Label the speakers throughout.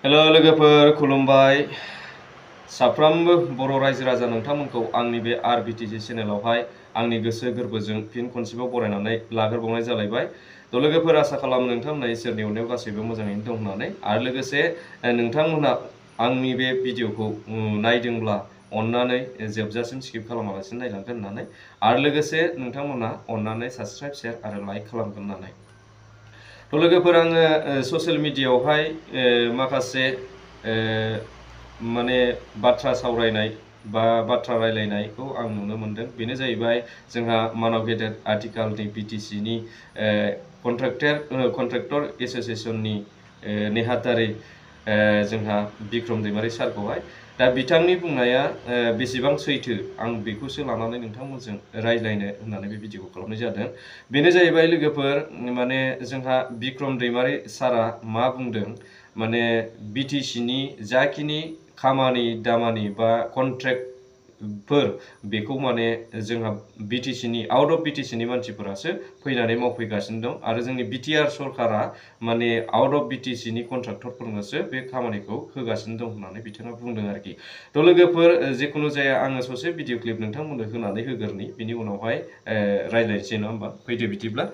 Speaker 1: Hello लोगोफोर खुलुमबाय साफ्रोमबो बर' रायजो राजा नोंथांमोनखौ आंनि बे आरबिटिजि चेनेलावहाय आंनि गोसो गोरबोजों फिन खनसेबाव बरायनानै लाग्रोबावनाय जालायबाय। तो लोगोफोर आसा खालामो नोंथांमोना इसोरनि अननायाव गासैबो मोजाङैनो दं होननानै आरो लोगोसे नोंथांमोना आंनि बे भिडिअखौ नायदोंब्ला अन्नानै जोबजासिम स्किप खालामालासिनो नायलांगोन होननानै आरो लोगोसे नोंथांमोना अन्नानै साबस्क्राइब शेयार आरो लाइक खालामगोन होननानै। तो लोगोफोर आङो ससियेल मिडियायावहाय माखासे माने बाथ्रा सावरायनाय बा बाथ्रा रायलायनायखौ आं नुनो मोनदों। बेनो जाहैबाय जोंहा मानव गेदेर आथिखालनि बिटिसिनि कन्ट्रेक्टर एसोसिएशननि नेहाथारि जोंहा बिक्रम दैमारि सारखौहाय दा बिथांनि बुंनाया बेसेबां सैथो आं बेखौसो लानानै नोंथांमोनजों रायज्लायनो होननानै बे भिडिअखौ खालामनाय जादों। बेनो जाहैबाय लोगोफोर माने जोंहा बिक्रम दैमारि सारा मा बुंदों माने बिटिसिनि जाखिनि खामानि दामानि बा कन्ट्रेक्टफोर बेखौ माने जोंहा बिटिसिनि आउट अफ बिटिसिनि मानसिफोरासो फैनानै मावफैगासिनो दं आरो जोंनि बिटिआर सरकारा माने आउट अफ बिटिसिनि कन्ट्राक्टरफोरनोसो बे खामानिखौ होगासिनो दं होननानै बिथाङा बुंदों आरोखि। तो लोगोफोर जिखुनु जाया आङो ससे भिडिअ क्लिप नोंथांमोननो होनानै होगोरनि बिनि उनावहाय रायज्लायनोसै नङा होमबा फैदो बिदिब्ला।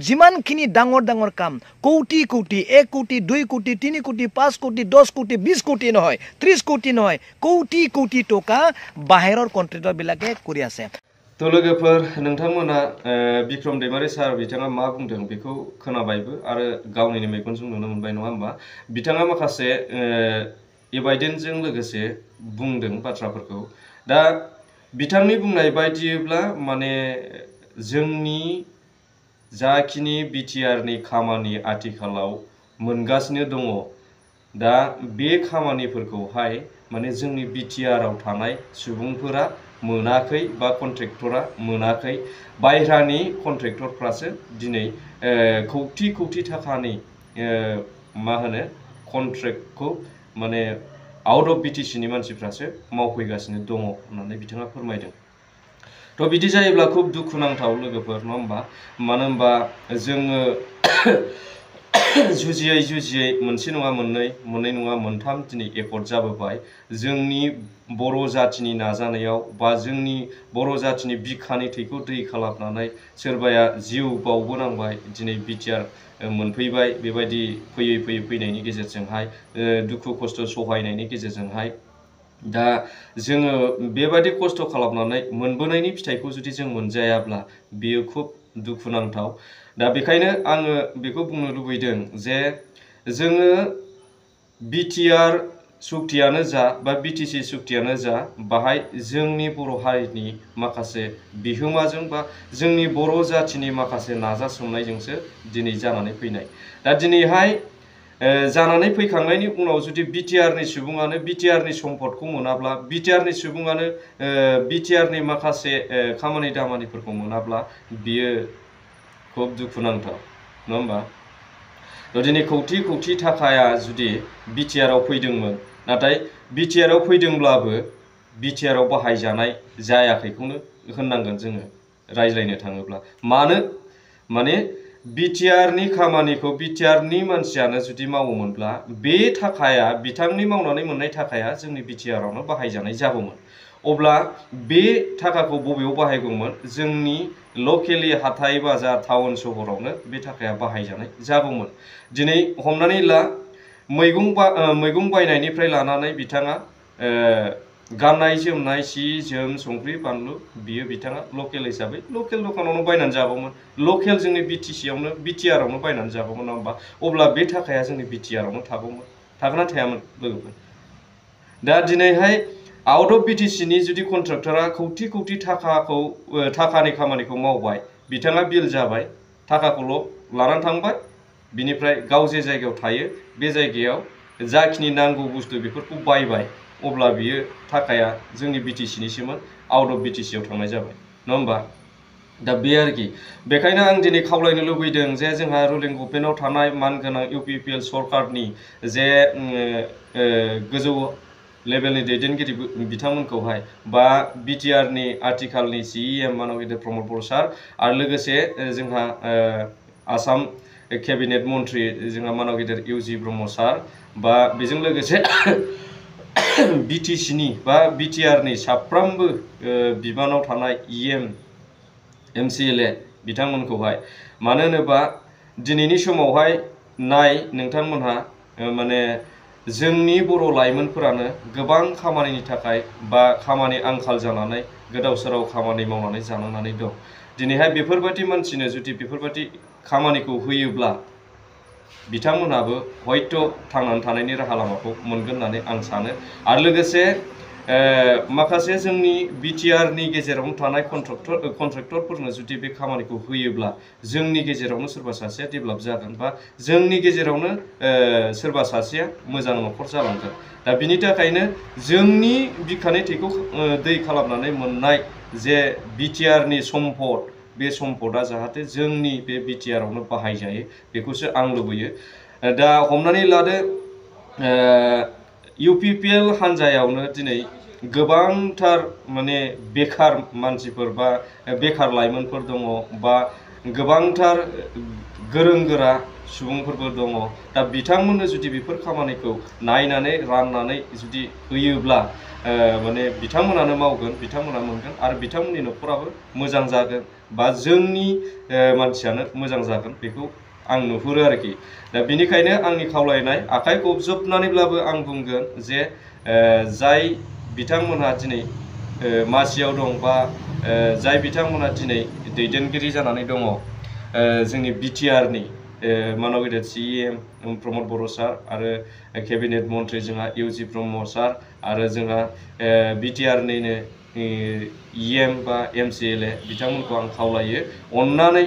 Speaker 2: जिमानखिनि डाঙर डाঙर काम कोटी कोटी 1 कोटी 2 कोटी 3 कोटी 5 कोटी 10 कोटी 20 कोटी নহয় 30 कोटी নহয় कोटी कोटी टका बाहेरर कन्ट्रेक्टर बिलाके কৰি আছে।
Speaker 1: तो लोगोफोर नोंथांमोना बिक्रम दैमारि सार बिथाङा मा बुंदों बेखौ खोनाबायबो आरो गावनिनो मेगनजों नुनो मोनबाय नङा होमबा। बिथाङा माखासे एभाइडेन्सजों लोगोसे बुंदों बाथ्राफोरखौ। दा बिथांनि बुंनाय बायदिब्ला माने जोंनि जाखिनि बिटिआरनि खामानि आथिखालाव मोनगासिनो दङ दा बे खामानिफोरखौहाय माने जोंनि बिटिआराव थानाय सुबुंफोरा मोनाखै बा कन्ट्रेक्टरा मोनाखै बायह्रानि कन्ट्रेक्टरफ्रासो दिनै कौटि कौटि थाखानि मा होनो कन्ट्रेक्टखौ माने आउट अफ बिटिसिनि मानसिफ्रासो मावफैगासिनो दङ होननानै बिथाङा फोरमायदों। तो बिदि जायोब्ला खुब दुखुनांथाव लोगोफोर नङा होमबा। मानो होनबा जोङो जुजियै जुजियै मोनसे नङा मोननै नङा मोनथाम दिनै एकर्ड जाबोबाय। जोंनि बर' जातिनि नाजानायाव बा जोंनि बर' जातिनि बिखानि थैखौ दै खालामनानै सोरबाया जिउ बावबोनांबाय दिनै बिटिआर मोनफैबाय बेबायदि फैनायनि गेजेरजोंहाय दुखु खस्थ' सहायनायनि गेजेरजोंहाय दा जोङो बेबायदि खस्थ' खालामनानै मोनबोनायनि फिथाइखौ जुदि जों मोनजायाब्ला बेयो खुब दुखुनांथाव। दा बेखायनो आङो बेखौ बुंनो लुबैदों जे जोङो बिटिआर सुक्तियानो जा बा बिटिसि सुक्तियानो जा बाहाय जोंनि बर' हारिनि माखासे बिहोमाजों बा जोंनि बर' जातिनि माखासे नाजासोमनायजोंसो दिनै जानानै फैनाय। दा दिनैहाय जानानै फैखांनायनि उनाव जुदि बिटिआरनि सुबुङानो बिटिआरनि सम्पदखौ मोनाब्ला बिटिआरनि सुबुङानो बिटिआरनि माखासे खामानि दामानिफोरखौ मोनाब्ला बियो खुब दुखुनांथाव नङा होमबा। दिनै कौटि कौटि थाखाया जुदि बिटिआराव फैदोंमोन नाथाय बिटिआराव फैदोंब्लाबो बिटिआराव बाहायजानाय जायाखैखौनो होननांगोन जोङो रायज्लायनो थाङोब्ला। मानो माने बिटिआरनि खामानिखौ बिटिआरनि मानसियानो जुदि मावोमोनब्ला बे थाखाया बिथांनि मावनानै मोननाय थाखाया जोंनि बिटिआरावनो बाहायजानाय जागौमोन। अब्ला बे थाखाखौ बबेयाव बाहायगौमोन जोंनि लकेलि हाथाय बाजार टाउन सहरावनो बे थाखाया बाहायजानाय जागौमोन। दिनै हमनानै ला मैगं बायनायनिफ्राय लानानै बिथाङा गाननाय जोमनाय सि जोम संख्रि बानलु बियो बिथाङा लकेल हिसाबै लकेल दखानावनो बायनानै जागौमोन। लकेल जोंनि बिटिसियावनो बिटिआरावनो बायनानै जागौमोन नङा होमबा। अब्ला बे थाखाया जोंनि बिटिआरावनो थागौमोन थागोना थायामोन लोगोफोर। दा दिनैहाय आउट अफ बिटिसिनि जुदि कन्ट्रेक्टरा कौटि कौटि थाखानि खामानिखौ मावबाय बिथाङा बिल जाबाय थाखाखौल' लानानै थांबाय बिनिफ्राय गाव जे जायगायाव थायो बे जायगायाव जाखिनि नांगौ बुस्थु बेफोरखौ बायबाय अब्ला बियो थाखाया जोंनि बिटिसिनिसोमोन आउट अफ बिटिसियाव थांनाय जाबाय नङा होमबा। दा बे आरोखि बेखायनो आं दिनै खावलायनो लुबैदों जे जोंहा रुलिं गभर्नमेन्टआव थानाय मानगोनां इउपिपिएल सरकारनि जे गोजौ लेभेलनि दैदेनगिरि बिथांमोनखौहाय बा बिटिआरनि आथिखालनि सिएम मानव गेदेर प्रमद बर' सार आरो लोगोसे जोंहा आसाम केबिनेट मन्त्रि जोंहा मानव गेदेर इउजि ब्रह्म सार बा बेजों लोगोसे BTC नि बा BTR नि साफ्रोमबो बिबानाव थानाय EM MCLA बिथांमोनखौहाय मानो होनोबा दिनैनि समावहाय नोंथांमोनहा माने जोंनि बर' लाइमोनफोरानो गोबां खामानिनि थाखाय बा खामानि आंखाल जानानै गोदाव सोराव खामानि मावनानै जानांनानै दं। दिनैहाय बेफोरबायदि मानसिनो जुदि बेफोरबायदि खामानिखौ होयोब्ला बिथांमोनाबो हयथ' थांनानै थानायनि राहा लामाखौ मोनगोन होननानै आं सानो। आरो लोगोसे माखासे जोंनि BTR नि गेजेरावनो थानाय कन्ट्रेक्टरफोरनो जुदि बे खामानिखौ होयोब्ला जोंनि गेजेरावनो सोरबा सासेया डेभेलप जागोन बा जोंनि गेजेरावनो सोरबा सासेया मोजां न'खर जालांगोन। दा बिनि थाखायनो जोंनि बिखानि थैखौ दै खालामनानै मोननाय जे BTR नि सम्पद बे सम्पदा जाहाथे जोंनि बे BTR आवनो बाहायजायो बेखौसो आं लुबैयो। दा हमनानै लादो UPPL हान्जायावनो दिनै गोबांथार माने बेखार मानसिफोर बा बेखार लाइमोनफोर दङ बा गोबांथार गोरों गोरा सुबुंफोरबो दङ। दा बिथांमोननो जुदि बेफोर खामानिखौ नायनानै राननानै जुदि होयोब्ला माने बिथांमोनानो मावगोन, बिथांमोना मोनगोन आरो बिथांमोननि न'खराबो मोजां जागोन बा जोंनि मानसियानो मोजां जागोन बेखौ आं नुहुरो आरोखि। दा बिनिखायनो आंनि खावलायनाय आखाइ खबजोबनानैब्लाबो आं बुंगोन जे जाय बिथांमोनहा दिनै मासियाव दं बा जाय बिथांमोनहा दिनै दैदेनगिरि जानानै दङ जोंनि BTR नि मानव गेदेर CEM प्रमद बर' सार आरो केबिनेट मन्त्रि जोंहा इउजि ब्रह्म सार आरो जोंहा BTR निनो EM बा MCLA बिथांमोनखौ आं खावलायो अननानै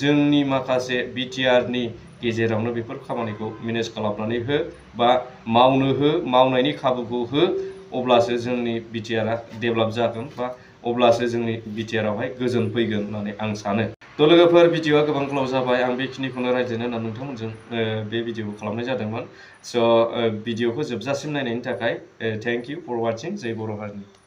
Speaker 1: जोंनि माखासे BTR नि गेजेरावनो बेफोर खामानिखौ मेनेज खालामनानै हो बा मावनो हो, मावनायनि खाबुखौ हो, अब्लासो जोंनि BTR आ डेभेलप जागोन बा अब्लासो जोंनि BTR आवहाय गोजोन फैगोन होननानै आं सानो। थ' लोगोफोर भिडिअ'आ गोबां गोलाव जाबाय, आं बेखिनिखौनो रायज्लायनो होननानै नोंथांमोनजों बे भिडिअ'खौ खालामनाय जादोंमोन। स' भिडिअ'खौ जोबजासिम नायनायनि थाखाय थेंक इउ फर वाचिं। जय बर' हारिनि।